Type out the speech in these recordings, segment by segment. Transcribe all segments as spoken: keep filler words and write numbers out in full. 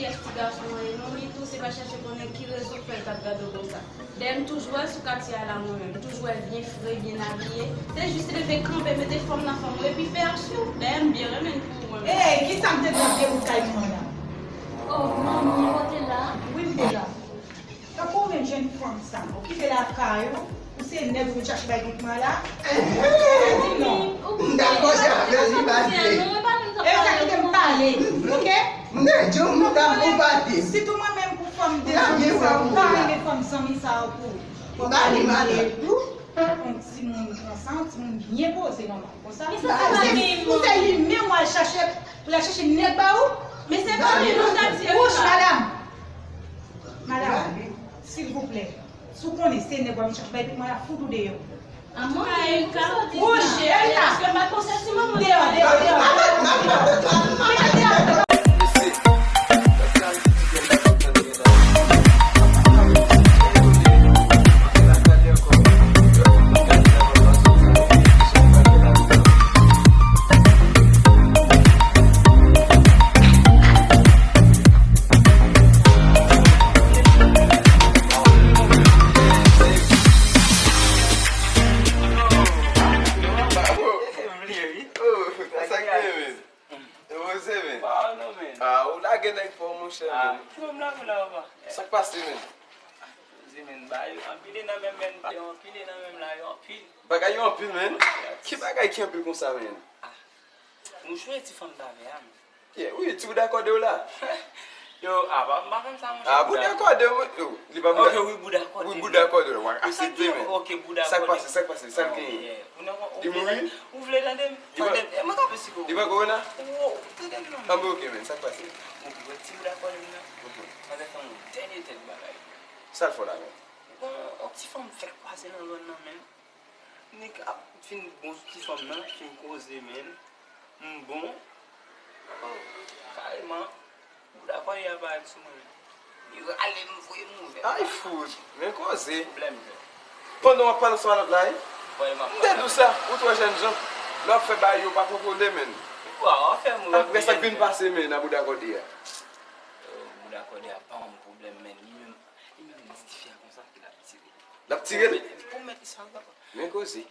kiyès ti gason an ye non, li tou se pa chèche konnen ki rezon k fè l t ap gade w konsa. Dayè m toujou wè l sou katye a la mwen menm, m toujou wè l byen fre, byen abiye. Se jis leve kanpe mete fòm nan fòm ou epi fè aksyon. Dayè m byen renmen l pou ou mwen menm. Ey, kisa m te di w ap debout kay manman la? Oh, manmi, ou te la? Wi, m te la. Tankou ou menm jèn fanm sa, ou kite lakay ou, ou se nèg ou vin chache bay pitit mwen la? Ou di non. M dakò se avè li, Marie. E ou ka kite m pale, oke? M te di w, madam, ou pa di. Sitou mwen menm pou fanm de zanmi sa, ou pa renmen fanm zanmi sa pou, pou ba li madanm. Yon timoun konsa, yon timoun byen poze, nòmal. Konsa, ou se li menm w al chache, pou l al chache nèg ba ou? Men se pa li nou t ap di. Wouch, madam. Madam, silvouplè, si w konnen se nèg w ap chache bay pitit mwen la, fout ou deyò. Wouch, Elna. Deyò, deyò, deyò. Mete deyò. Sa k gen, men? Yo poze, men. Pa non, men. Ah, ou lage nèg fò, monchè, men. Ki moun lage la, papa? Sa k pase, men? Poze, men, ba yo anpile nan menm, men, ba yo anpile nan menm la, yo anpil. Bagay yo anpil, men. Ki bagay ki anpil konsa, men? Mouchou e ti fanm ta vè a, men. Wi, ti bouda kòde w la. Yo, a, pa, pa fè m sa, monchè. Ah, bouda kòde w, yo, li pa bouda. Ok, wi, bouda kòde. Wi, bouda kòde w, w ap aksepte, men. Ok, bouda kòde. Sa k pase, sa k pase, sa l genyen? Li mouri? Ou vle tande m? Tande m. E mwen k ap esplike w. Li pran kowona? Ou tande m non. Anben, ok, men, sa k pase? Ok, wè ti bouda kòde m nan. Manzè fè yon dènye tèt bagay. Sa l fè w la, men? Bon, yon ti fanm fèk pase nan zòn nan, men. Nèg ap fin bon sou ti fanm nan, fin koze, men. M bon. Oh, kareman. Bouda kòde a parèt sou mwen. Li rale m, voye m ouvè. Ay, fout. Men koze. Pwoblèm, frè. Pandan w ap pale ansanm ak lòt la, wi. M te di w sa, ou twò jènjan. Lè w ap fè bagay yo, pa kontwole, men. Apre sa k vin pase, men, nan bouda kòde a. Bouda kòde a pa yon pwoblèm, men. Li menm, li menm li di fi a konsa, ki l ap tire. L ap tire l? Pou mèt li sa, papa. Men koze.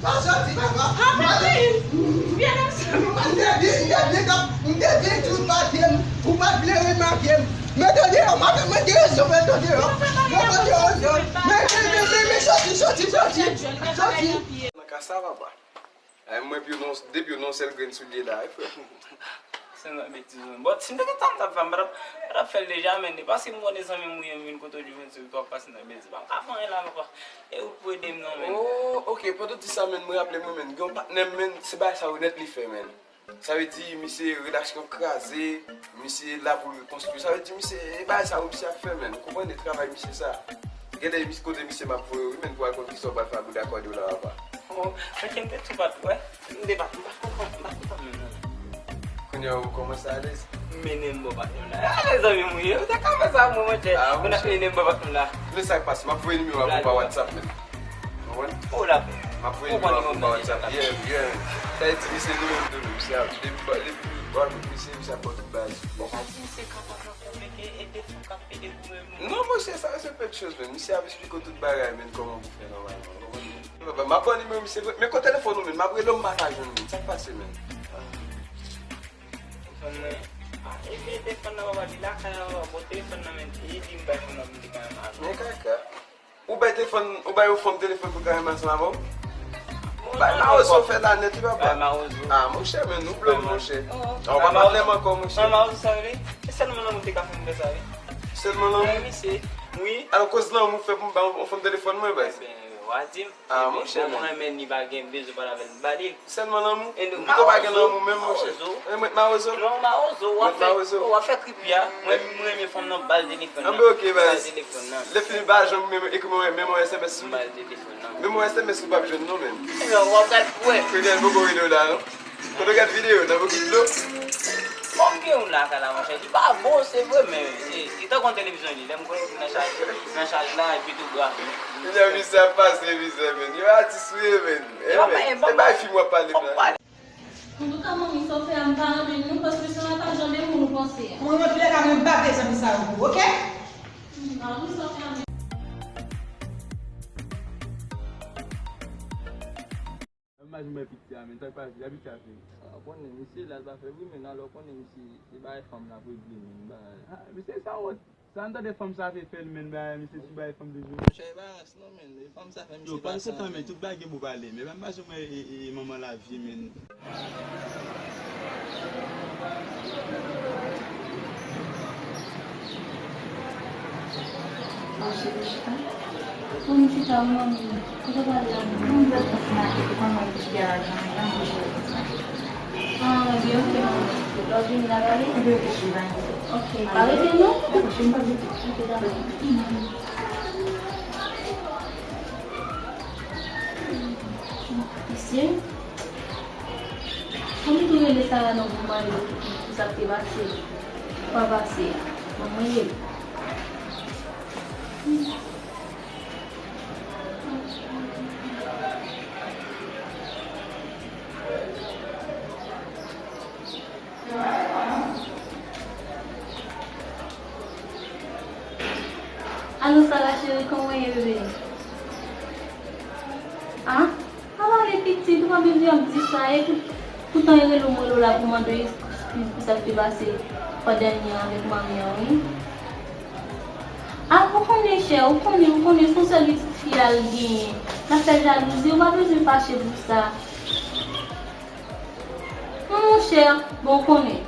Pa soti, papa. Mwen te di, m te di, m te di, m te di, ou pa di m, ou pa vle remake m. Mete w deyò, mwen gen rezon, mete w deyò. Mete w deyò, mete w deyò. Men, men, men, men, soti, soti, soti, soti. Nan ka sa, papa. Ay, mwen, depi w nan, depi w nan yon sèl grenn soulye la, wi, frè. Se nan betiz, mwen. Bon, si m te gen tan, m t ap fè, m pa t ap, m pa t ap fè l deja, men. E paske m konnen zanmi m ou ye, m vin kote w jodi, w ap pase nan betiz. Pa m ka fè anyen la, papa. E ou pou ede m non, men. Oh, ok, pandan w di sa, men, mwen raple mwen, men, gen yon patnè m, men, se bagay sa yo nèt li fè, men. Sa vle di, misye relasyon kraze, misye la pou l rekonstwi. Sa vle di, misye, e bagay sa yo, misye ap fè, men. Ou konprann, e travay misye sa. Genlè, misye, kote misye m ap voye w, wi, men, pou al konn kisa w pral fè ak bouda kòde w la, papa. Oh, men ke m te tou pa t wè. M te pa, m pa t konprann, m pa t konprann menm non. Kounye a ou kòmanse alèz? Mennen m bò patnè w la. A, mezanmi, mwen, ou te ka fè sa pou mwen, monchè. Ou nan mennen m bò patnè w la. Men sa k pase, m ap voye nimewo a pou w pa WhatsApp menm. Ou konprann? M ap voye nimewo a pou w pa WhatsApp. Yeah, yeah. Sa vle di, misye li menm tou, misye ap, depi, depi, misye, misye ap ba w tout baz. Ou pa di misye kapab nan konplike e defo k ap ede pou menm. Non, monchè, sa se pèt choz, men. Misye ap esplike w tout bagay, men, kòman pou fè nòmalman. Ou konprann? M ap ban w nimewo misye vre. Men kote telefòn ou menm? M ap rele w, m pa ka jwenn li. Sa k pase, menn? Telefòn mwen. Ah, epi telefòn nan papa, li lakay la, papa. Bon, telefòn nan, men, li di m bay fon nan pou m te ka renmen avè w. Men kaka. Ou bay telefòn, ou bay yon fanm telefòn pou l ka renmen ansanm avè w? Bay mawozo fè la nèt, wi, papa. Bay mawozo. Ah, monchè, men nou blòm, monchè. Ah, ou pa pale m ankò, monchè. Bay mawozo sa, wi. E sèlman lanmou te ka fè m fè sa, wi. Sèlman lanmou? Wi, misye. Wi. Alò, koz lanmou fè pou m bay yon fanm telefòn mwen, baz? Ebyen, w a di m. Ah, monchè, mwen renmen li, pa gen bezwen pale avè l, m ba li l. Sèlman lanmou? Ou pito pa gen lanmou menm, monchè. Mawozo. Mwen mawozo. Non, mawozo, w ap fè, w ap fè kripi a. Mwen, mwen renmen fanm nan, ba l telefòn nan. Anben, ok, baz. Ba l telefòn nan. Lè fini, ba l janm, men, ekri mwen, men mwen S M S sou li. Ba l telefòn nan. Men mwen S M S ou p ap jwenn non, menm. Non, w ap gad pou wè. Kounye a, l poko rele w la, non? Kote w gad videyo, nan bokit dlo? Bon, m gen youn lakay la, monchè. Li pa bon, se vre, men se, se tankou yon televizyon li. Lè m konekte nan chaj, nan chaj la, epi tou bra. Kounye a, misye ap pase mizè, menn. Yo atis ou ye, menn. E bay fim w ap pale m la. Antouka, manmi, sa w fè a, m pa renmen l non, paske se yon atajè de moun ou Mwen, mwen, antoulèka, mwen pa bezwen zanmi sa yo pou, oke? Mwen pa janm wè piti a, men, sa k pase, sa piti a fè? Ah, konnen, misye la, l pa fè bri, men alò, konnen, misye, se bagay fanm la pou regle, men, bagay. Ah, misye, sa wont. Sa n tande fanm sa fè fè l, men, bagay, misye sou bagay fanm toujou. Monchè, e pa rans non, men, e fanm sa fè misye pase. Yo, pa kontan, men, tout bagay gen pou pale, men, pa m pa janm wè, e, e, e, manman la vye, men. Bon, chita, wi, manmi. Kote w prale la? Mwen prale nan sipèmakèt, ou konn mwen ki gen lajan, mwen pa bouche konsa. Ah, byen, oke, manmi. Lè w vini la, prale? Oke, oke, chita. Oke, pa rete, non? Oke, chita, pa rete. Oke, dakò. Mesye, Ann tou rele Sara non pou mande pou sa k te pase. Pa pase a. Bon, mwen rele. Alo, Sara cheri, kòman w ye, bebe? Ah? Pa pale pitit, ou pa bezwen ap di sa. E pou, poutan e rele w, m rele w la pou mande w eskiz pou sa k te pase fwa dènye an avèk mari an, wi. Ah, ou konnen, chè, ou konnen, ou konnen, se yon sèl pitit fi a l genyen. L ap fè jalouzi, ou pa bezwen fache pou sa. Non, monchè, bon, ou konnen.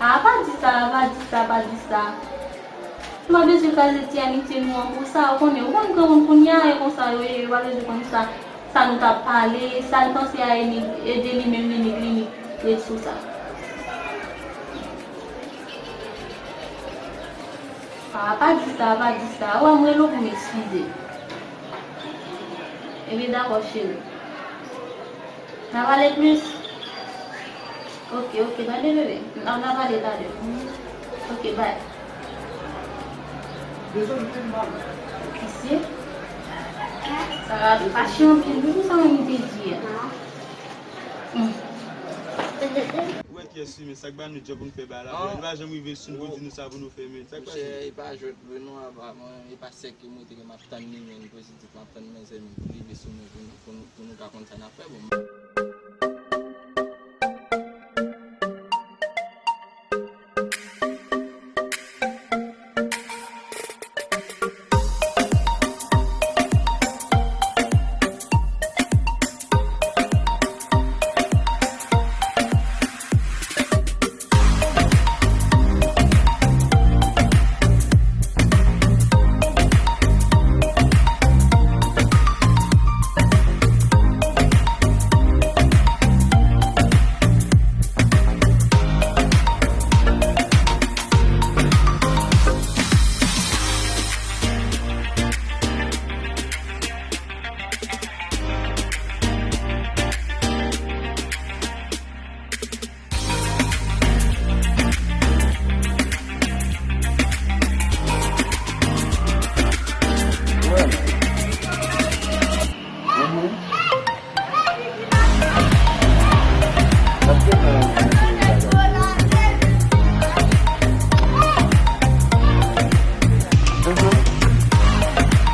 Ah, pa di sa, pa di sa, pa di sa. Nou pa bezwen kraze ti amitye nou an pou sa, ou konnen. Ou konn granmoun kounye a, e konsa yo ye, yo pa bezwen konn sa, sa nou t ap pale, sa l panse a e nèg, ede li menm, li nèg, li nèg, ret sou sa. Ah, pa di sa, pa di sa. Ou wè, m rele w pou m eskize. Ebyen, dakò, cheri. N a pale plis? Oke, oke, tande, bebe. N a, n a pale talè. Oke, bay. Mesye, Sara fache anpil wi pou sa manmi te di a. Hmm. Ou wè kiyès wi, men sa k ba nou djòb pou n fè bagay la, frè. Nou pa janm rive sou n pou di nou sa pou nou fè, men sa k pase? Monchè, e pa jwèt vre non, apa mwen, e pa sèk ke m rete ke m ap tann li, men li pozitif, m ap tann manzè, men pou li rive sou mwen, pou nou, pou nou, pou nou ka konn sa n ap fè, bon.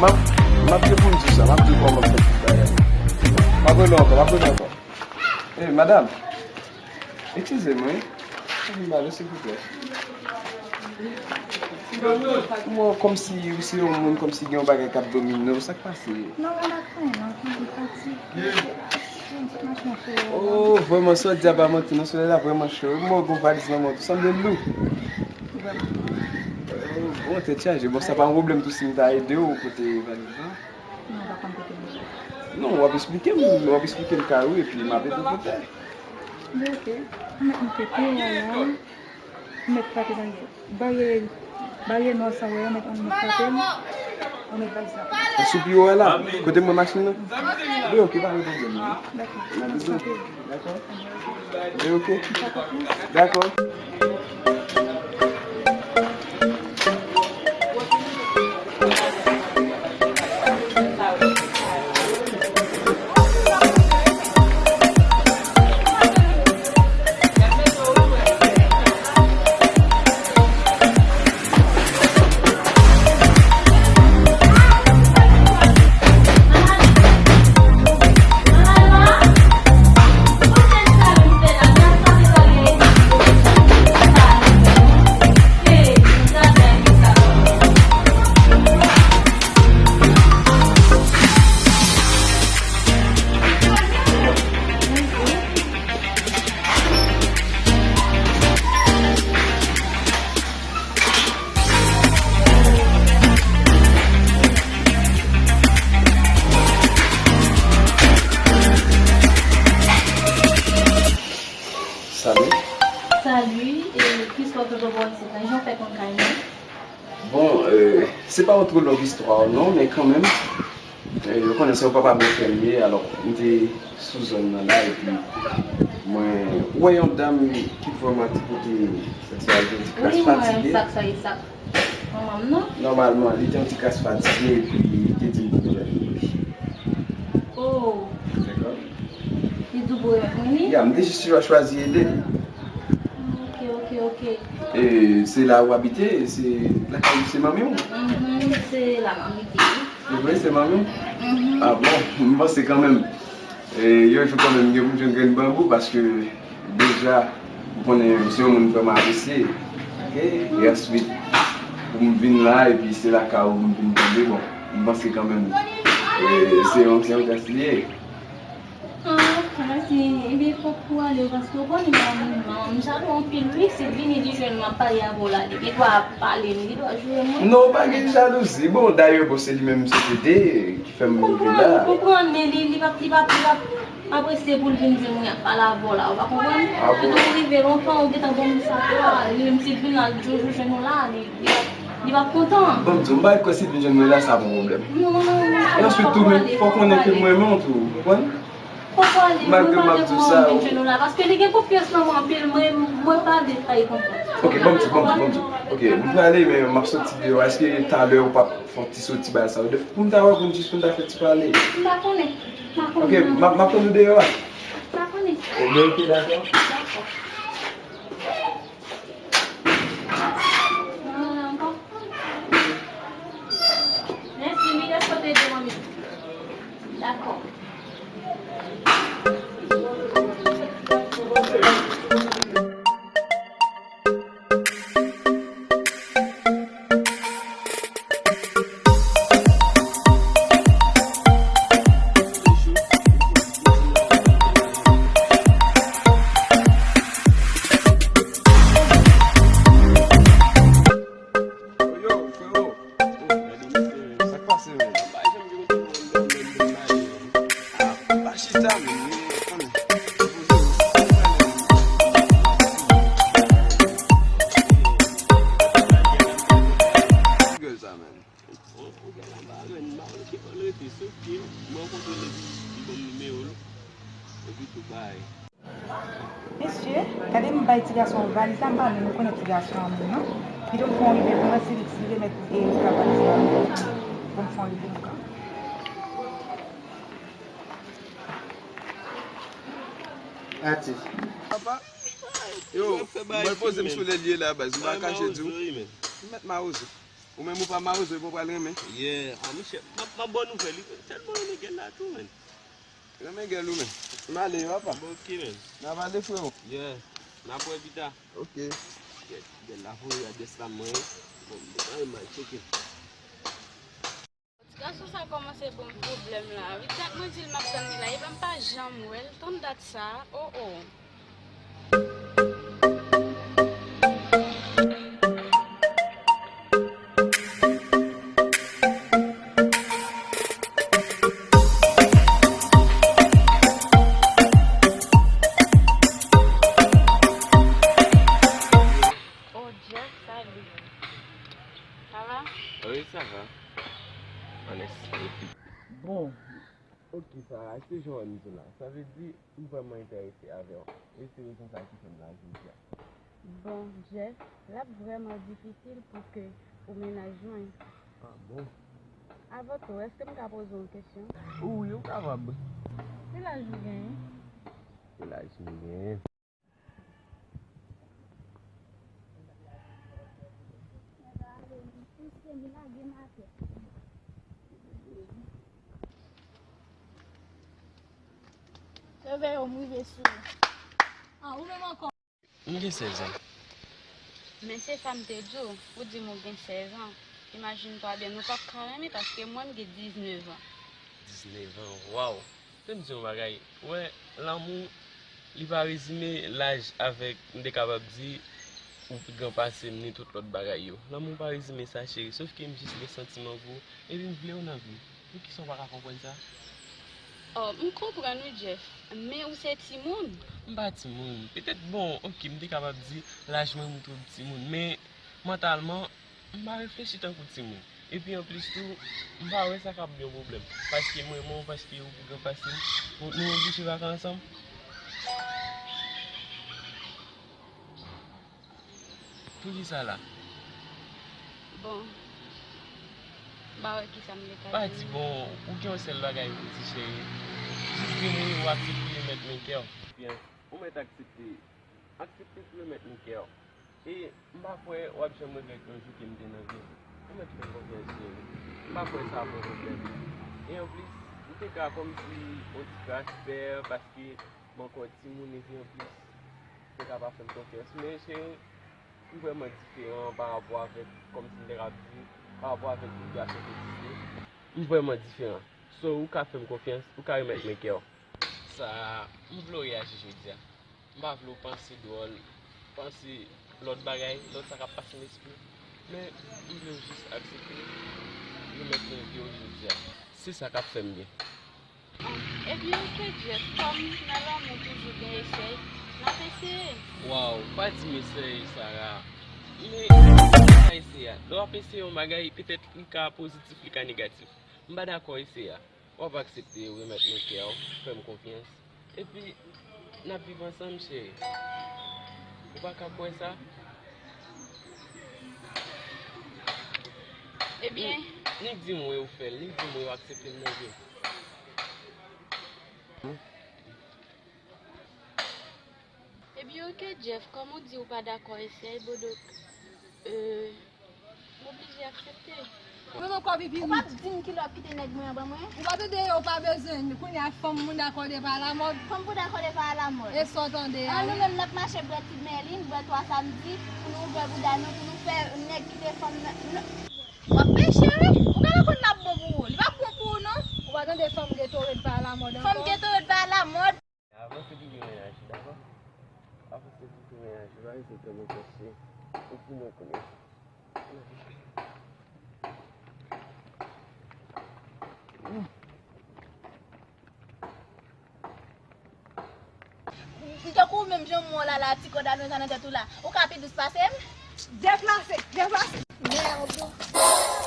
M ap, m ap gen pou m di sa, m ap di kòman m fè tout bagay. M ap rele ankò, m ap rele ankò. Eh, madam, eskize m, wi. Ann pale, silvouplè. M wè w kòmsi ou se yon moun, kòmsi gen yon bagay k ap domine w, sa k pase? Non, mwen pa gen anyen, non, mwen fatige. Yon ti machin cho. Oh, vrèman, sa w di a pa manti, non, solèy la vrèman cho. M wè w gen yon valiz nan men w, tou sanble lou. Vrèman. Oh, bon, tèt chaje. Bon, sa pa yon pwoblèm tou si m ta ede w pote valiz la? Non, ou pa konn kote m ye. Non, w ap esplike m, w ap esplike m ka wi, epi m ap ede w pote. Li oke. Ou mèt monte pi wo a la. Ou mèt frape baryè. Baryè, baryè nwa sa w wè a, ou mèt, ou mèt frape l. Ou mèt valiz la. Sou pi wo a la, kote m wè machin nan? Li oke, pa gen pwoblèm non. Dakò. N ap ede w. Dakò? Li oke? Dakò. Salut. Salut, e kisa w tonton bò isit la? Jan w fè konn kay mwen? Bon, euh, se pa yon twò long istwa non, men kanmenm, euh, ou konnen se yon papa bò frè m ye, alò m te sou zòn nan la, epi mwen wè yon dam ki vrèman te pote, sa se yon ti kras fatige. Wi, mwen, sa k sa ye, sa k Manman m nan? Nòmalman, li te yon ti kras fatige epi li te di m pou m remèt li. Oh. Dakò? Li di w pou w remèt mwen li? Ya, m te jis chwa-, chwazi ede li. Ok, ok, ok. E se la ou abite? Se lakay, se manmi w? Mhm, se la m abite, wi. Se vre, se manmi w? Mhm. Ah bon, m panse kanmenm. E, yon jou kanmenm, gen pou m jwenn grenn banbou, paske deja, ou konnen, m se yon moun vrèman apresye. Ok? E answit, pou m vin la, epi se lakay ou m vin tonbe, bon, m panse kanmenm, e, se yon, se yon gras li ye. Ah, mèsi. Ebyen, fòk ou ale, paske ou konnen manman m, manman m jalou anpil, wi. Si l vini, li jwenn mwen ap pale avè w la, li gen dwa ap pale m, li gen dwa joure mwen. Non, pa gen jalouzi. Bon, dayè, bon, se li menm, se tete ki fè m rive la. Konprann, konprann, men li, li p ap, li p ap, li p ap apresye pou l vin jwenn mwen ap pale avè w la, ou pa konprann? Ah bon? Pito ou rive lontan, ou gentan ban m sa pou la, li menm si l vin la, l joujou jwenn ou la, li, li p ap, li p ap kontan. Bon, m di w, m pa kwè si l vin jwenn mwen la, sa pa yon pwoblèm. Non, non, non, non. E answit tou, men fòk ou konnen ke m renmen w tou, ou konprann? Fòk ou ale, mwen pa gen pou mwen vin jwenn ou la, paske li gen konfyans nan mwen anpil, mwen, mwen pa vle trayi konfyans. Ok, ban m di, ban m di, ban m di. Ok, m prale, men m ap soti deyò. Èske talè ou p ap fè yon ti soti bay sa yo? Pou m ta wè, pou m jis pou m ta fè ti pale. M pa konnen. M pa konnen. Ok, m ap, m ap tann ou deyò a. M pa konnen. Ebyen, ok, dakò. Dakò. Mèsi, wi, lè sot ede manmi. Dakò. Yo, frero. Oh, gade misye, men. Sa k pase, men? Anba, janm gen kote mwen dòmi, mwen maye, men. Ah, pa chita, men. Ann. Ki gèl sa, men? Bon, bon, gèl la pa renn, m pa konn ki bò l rete, sof ke mwen rankontre l epi li ban m nimewo l. Epi tou bay. Mesye, gade m bay ti gason an valiz la, m pa menm konnen ti gason an menm non. Kite m fè yon rive pou m wè si li, si li remèt, e, li ka valiz la. Bon, m fè yon rive m ka. Ati. Papa, yo, mwen poze m sou lè l ye la, baz, m pa kache di w. M mèt mawozo. Ou menm ou pa mawozo, epi w pral renmen. Yeah, ah, monchè, m ap, m ap ba w nouvèl, wi. Tèlman renmen gèl la tou, menn. Renmen gèl ou menm. M ale wi, papa. Bon, ok, menn. N a pale, frero. Yeah, n a wè pita. Ok. Gèl, gèl la voye adrès la mwen. Bon, mwen, mwen tcheke. Ti gason sa kòmanse ban m pwoblèm la wi. Dat mwen di l m ap tann li la, epa m pa janm wè l. Tann dat sa, oh, oh. Oh, Jeff, salut. Ça va? Oui, ça va. Bon. Ok, Sarah, èske jan w wè m di w la, sa vle di m vrèman enterese avè w. E se rezon sa ki fè m la jodi a. Bon, Jeff, l ap vrèman difisil pou ke ou mennaj mwen. Ah bon? Avan tou, èske m ka poze w yon kesyon? Wi, ou kapab. Ki laj ou genyen? Ki laj m genyen? Reveye w, m rive sou ou. Ah, ou menm ankò. M gen sèz an. Men se sa m te di w, ou di m ou gen sèz an. Imajine twa byen, nou p ap ka renmen paske mwen m gen diznèf an. Diznèf an, waw! Fè m di yon bagay, ou wè, lanmou, li pa rezime laj avèk, m te kapab di, ou pi gran pase m, ni tout lòt bagay yo. Lanmou pa rezime sa, cheri, sof ke m jis gen santiman pou ou, epi m vle w nan vi m. Poukisa w pa ka konprann sa? Oh, m konprann wi, Jeff, men ou se timoun. M pa timoun. Petèt, bon, oke, m te kapab di laj mwen m twò timoun, men mantalman, m pa reflechi tankou timoun. Epi anplis tou, m pa wè sa k ap gen yon pwoblèm. Paske m renmen w, paske ou pi gran pase m, nou, nou oblije vaka ansanm. Poukisa la? Bon, m pa wè kisa m te ka di. Pa di bon, ou gen yon sèl bagay pou di, cheri. Jis di m wi, ou aksepte remèt mwen kè w. Byen, ou mèt aksepte. Aksepte pou remèt mwen kè w. E m pa kwè w ap janm regrèt yon jou ke m te nan vi w. Ou mèt fè m konfyans, cheri. M pa kwè sa ap yon pwoblèm. E anplis, m te ka kòmsi yon ti krach pè, paske m ankò timoun, epi anplis, te ka pa fè m konfyans. Men cheri, m vrèman diferan pa rapò avèk, kòmsi m te ka di, pa rapò avèk tout gason ki egziste. M vrèman diferan. So, ou ka fè m konfyans, ou ka remèt mwen kè w. Sa, m vle w reyaji jodi a. M pa vle w panse dwòl, panse lòt bagay, lòt sa k ap pase nan lespri w. Men, m vle w jis aksepte remèt mwen kè w jodi a. Se sa k ap fè m byen. Ebyen, oke, Jeff, kòm nan lanmou toujou gen esèy, n ap eseye. Waw, pa di m esèy, Sarah. Men, sa eseye a. Lè w ap eseye yon bagay, petèt li ka pozitif, li ka negatif. M pa dakò eseye a. W ap aksepte remèt mwen kè w, fè m konfyans. Epi, n ap viv ansanm, cheri. Ou pa ka kwè sa? Ebyen. Nik di m wi ou fè l, nik di m wi ou aksepte l nan vi w. Ebyen, oke, Jeff, kòm ou di ou pa dakò esèy, bon, donk, euh, m oblije aksepte. Mwen ankò pipi. Ou p ap di m kilè w ap kite nèg mwen an ban mwen? Ou pa tande, yo pa bezwen, kounye a fanm moun dakò de pa lamòd. Fanm pou dakò de pa lamòd. E sa w tande a, wi. An, nou menm n ap mache bwè ti mèlin, bwè twa samdi, pou nou ouvè bouda nou, pou nou fè nèg kite fanm nan. W ap peche, wi. Ou genlè konn l ap bon pou ou. Li p ap bon pou ou, non. Ou pa tande fanm geto ret pa lamòd ankò? Fanm geto ret pa lamòd. Avanse pou tou mennaj, dakò? Avanse pou tou mennaj, ou pa rete tann mwen kòmsi ou pou mwen kounye a. M tankou ou menm jan m wè w la, la, ti kòd a nou sa nan tèt ou la. Ou ka pi dous pase m? Deplase, deplase. Merde.